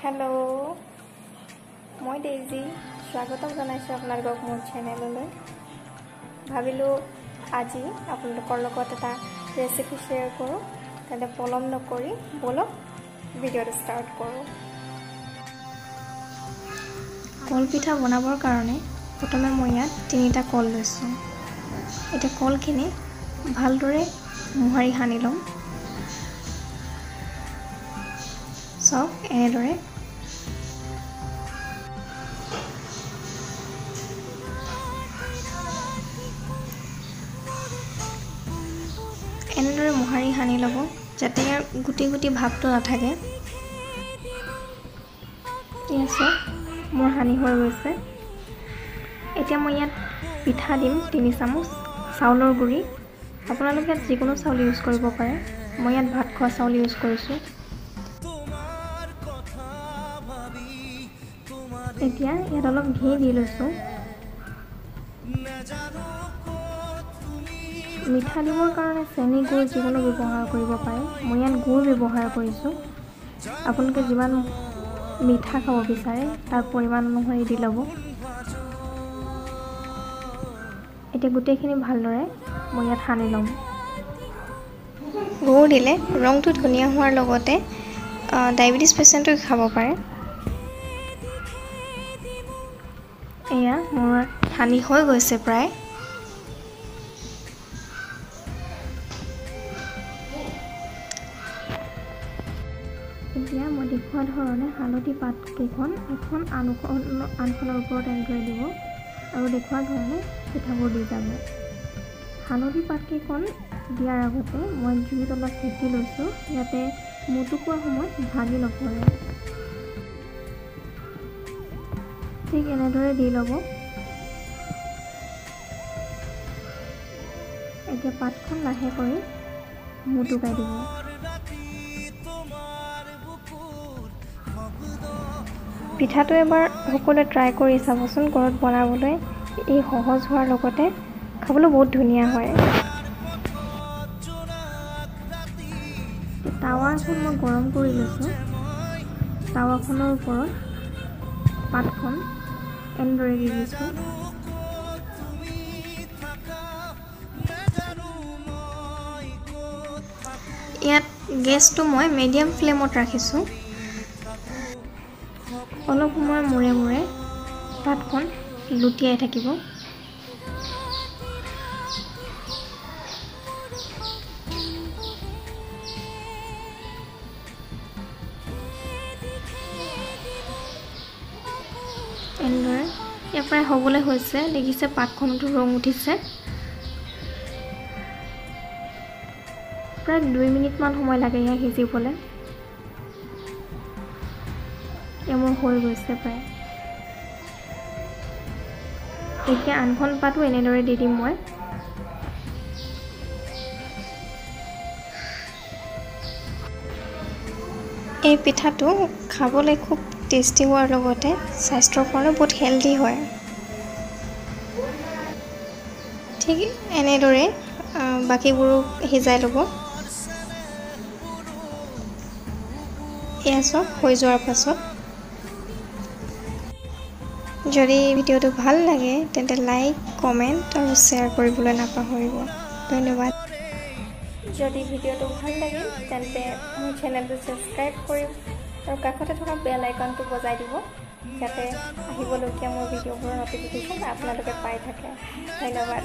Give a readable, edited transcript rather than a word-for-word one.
Hello', মই daisy, স্বাগতম জনাইছোঁ আপোনালোকক মোৰ চেনেললৈ। ভাবিলোঁ আজি আপোনালোকৰ লগত এটা ৰেচিপি শ্বেয়াৰ কৰোঁ। তেন্তে পলম নকৰি ব'লক ভিডিঅ'টো ষ্টাৰ্ট কৰোঁ। কলপিঠা বনাবৰ কাৰণে প্ৰথমে মই ইয়াত 3টা কল লৈছোঁ। এতিয়া কলখিনি ভালদৰে মোহাৰি সানি ল'ম। চাওক এনেদৰে। এনেদৰে মোহাৰি সানি ল'ব যাতে ইয়াৰ গুটি গুটি ভাৱটো নাথাকে। চাওক মোৰ সানি হৈ গৈছে। এতিয়া মই ইয়াত পিঠা দিম 3 চামুচ চাউলৰ গুড়ি। আপোনালোকে ইয়াত যিকোনো চাউল ইউজ কৰিব পাৰে। মই ইয়াত ভাত খোৱা চাউল ইউজ কৰিছোঁ। এতিয়া ইয়াত অলপ ঘি দি লৈছোঁ। মিঠা দিবৰ কাৰণে চেনি, গুড় যিকোনো ব্যৱহাৰ কৰিব পাৰে। মই ইয়াত গুড় ব্যৱহাৰ কৰিছোঁ। আপোনালোকে যিমান মিঠা খাব বিচাৰে তাৰ পৰিমাণ অনুসৰি দি ল'ব। এতিয়া গোটেইখিনি ভালদৰে মই ইয়াত সানি ল'ম। গুড় দিলে ৰংটো ধুনীয়া হোৱাৰ লগতে ডায়েবেটিছ পেচেণ্টো খাব পাৰে। এয়া মোৰ সানি হৈ গৈছে প্ৰায়। এতিয়া মই দেখুওৱা ধৰণে হালধি পাতকেইখন এখন আনখনৰ ওপৰত এনেদৰে দিব আৰু দেখুওৱা ধৰণে পিঠাবোৰ দি যাব। হালধি পাতকেইখন দিয়াৰ আগতে মই জুইত অলপ সেকি লৈছোঁ যাতে মুটুকোৱা সময়ত ভাগি নপৰে। ঠিক এনেদৰে দি ল'ব। এতিয়া পাতখন লাহে কৰি মুটুকাই দিব। পিঠাটো এবাৰ সকলোৱে ট্ৰাই কৰি চাবচোন ঘৰত বনাবলৈ। ই সহজ হোৱাৰ লগতে খাবলৈ বহুত ধুনীয়া হয়। টাৱাখন মই গৰম কৰি লৈছোঁ। টাৱাখনৰ ওপৰত পাতখন এনেদৰে দি দিছোঁ। ইয়াত গেছটো মই মিডিয়াম ফ্লেমত ৰাখিছোঁ। অলপ সময় মূৰে মূৰে পাতখন লুটিয়াই থাকিব। এনেদৰে ইয়াৰ প্ৰায় হ'বলৈ হৈছে। দেখিছে পাতখনতো ৰং উঠিছে। প্ৰায় 2 মিনিটমান সময় লাগে ইয়াক সিজিবলৈ। মোৰ হৈ গৈছে প্ৰায়। এতিয়া আনখন পাতো এনেদৰে দি দিম মই। এই পিঠাটো খাবলৈ খুব টেষ্টি হোৱাৰ লগতে স্বাস্থ্যৰ কাৰণে বহুত হেল্ডি হয়। ঠিক এনেদৰে বাকীবোৰো সিজাই ল'ব। এয়া চব হৈ যোৱাৰ পাছত যদি ভিডিঅ'টো ভাল লাগে তেন্তে লাইক, কমেণ্ট আৰু শ্বেয়াৰ কৰিবলৈ নাপাহৰিব। ধন্যবাদ। যদি ভিডিঅ'টো ভাল লাগিল তেন্তে মোৰ চেনেলটো ছাবস্ক্ৰাইব কৰিব আৰু কাষতে থকা বেল আইকনটো বজাই দিব যাতে আহিবলগীয়া মোৰ ভিডিঅ'বোৰৰ ন'টিফিকেশ্যন আপোনালোকে পাই থাকে। ধন্যবাদ।